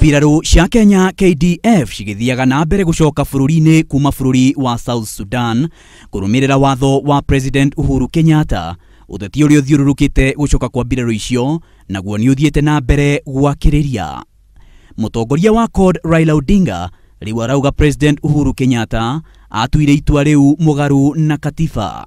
Mbirarũ cia Kenya KDF cigĩthiaga na mbere gũcoka bũrũri-inĩ kuma bũrũri wa South Sudan kũrũmĩrĩra watho wa President Uhuru Kenyatta. Ũteti ũrĩa ũthiũrũrũkĩte gũcoka kwa mbirarũ icio naguo nĩ ũthiĩte na mbere gwakĩrĩria. Mũtongoria wa CORD Raila Odinga rĩu arauga President Uhuru Kenyatta atuire itua rĩu mũgarũ na katiba.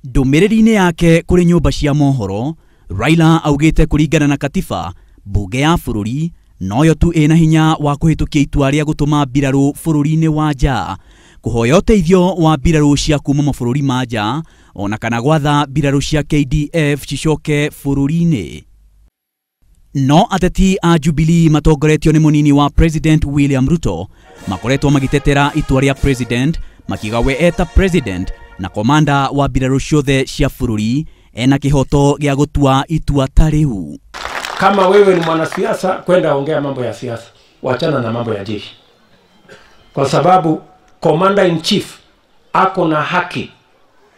Ndũmĩrĩri-inĩ yake kũrĩ nyũmba cia mohoro, Raila augĩte kũringana na katiba, bunge ya bũrũri noyo tu ĩna hinya wa kũhĩtũkia itua rĩa gũtũma mbirarũ bũrũri-inĩ wa nja, kũhoya ũteithio wa mbirarũ cia kuma mabũrũri ma nja, ona kana gwatha mbirarũ cia KDF cicoke bũrũri-inĩ. No ateti a Jubilee matongoretio nĩ mũnini wa President William Ruto makoretwo magĩtetera itua rĩa President, makiuga we eta President na komanda wa mbirarũ ciothe cia bũrũri ena kĩhoto gĩa gũtua itua ta rĩu. Kama wewe ni mwanasiasa, kwenda ongea mambo ya siasa, wachana na mambo ya jeshi, kwa sababu commander in chief ako na haki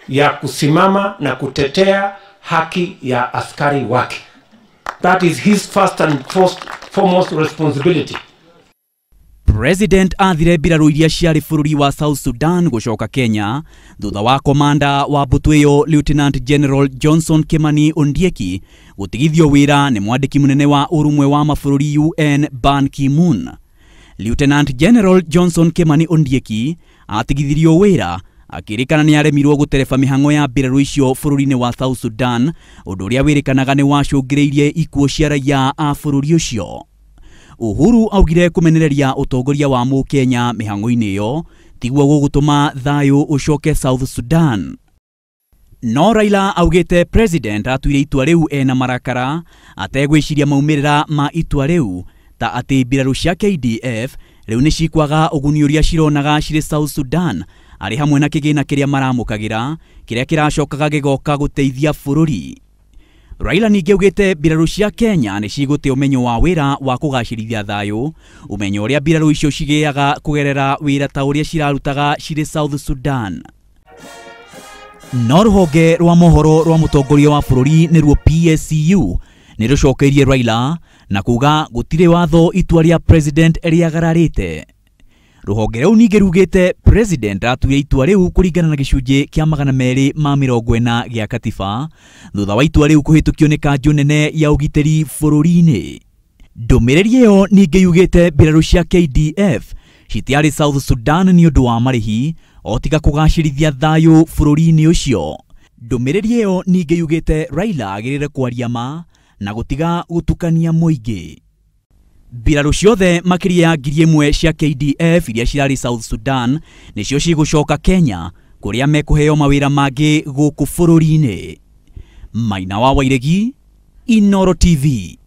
ya kusimama na kutetea haki ya askari wake. That is his first and foremost responsibility. President athire mbirarũ iria ciarĩ bũrũri wa South Sudan gũcoka Kenya thutha wa komanda wa mbũtũ ĩyo Lieutenant General Johnson Kimani Ondieki gũtigithio wĩra nĩ mwandĩki mũnene wa ũrũmwe wa mabũrũri UN Ban Ki-moon. Lieutenant General Johnson Kimani Ondieki atigithirio wĩra akĩrĩkana nĩ aremirwo gũtereba mĩhang'o ya mbirarũ icio bũrũri-inĩ wa South Sudan, ũndũ ũrĩa wĩrĩkanaga nĩ wacũngĩrĩirie ikuũ cia raia a bũrũri ũcio. Uhuru augire kũmenereria ũtongoria wa mũkenya mĩhang'o-inĩ ĩyo tiguo gũgũtũma thayũ ũcoke South Sudan. No Raila augĩte President atuire itua rĩu ena marakara ategwĩciria maumĩrĩra ma itua rĩu ta atĩ mbirarũ cia KDF rĩu nĩ cikwaga ũguni ũrĩa cironaga cirĩ South Sudan arĩ hamwe na kĩgĩna kĩrĩa maramũkagĩra kĩrĩa kĩracokaga gĩgoka gũteithia bũrũri. Raila ningĩ augĩte mbirarũ cia Kenya nĩ cigũte ũmenyo wa wĩra wa kũgacĩrithia thayũ, ũmenyo ũrĩa mbirarũ icio cigĩaga kũgerera wĩra ta ũrĩa cirarutaga cirĩ South Sudan. No rũhonge rwa mohoro rwa mũtongoria wa bũrũri nĩruo PSCU nĩ rũcokeirie Raila na kuga gũtirĩ watho itua rĩa President rĩagararĩte. Rũhonge rũu ningĩ rugĩte President atuire itua rĩu kũringana na gĩcunjĩ kĩa 240 gĩa katiba thutha wa itua rĩu kũhĩtũkio nĩ kanjũ nene ya ũgitĩri bũrũri-inĩ. Ndũmĩrĩri ĩyo ningĩ yugĩte mbirarũ cia KDF citiarĩ South Sudan nĩ ũndũ wa marĩhi o tiga kũgacĩrithia thayũ bũrũri-inĩ ũcio. Ndũmĩrĩri ĩyo ningĩ yugĩte Raila agĩrĩire kwaria ma na gũtiga gũtukania mũingĩ. Mbirarũ ciothe makĩria ya 1,000 cia KDF iria cirarĩ South Sudan nĩcio cigũcoka Kenya kũrĩa mekũheo mawĩra mangĩ gũkũ bũrũri-inĩ. Maina wa Wairegi, Inooro TV.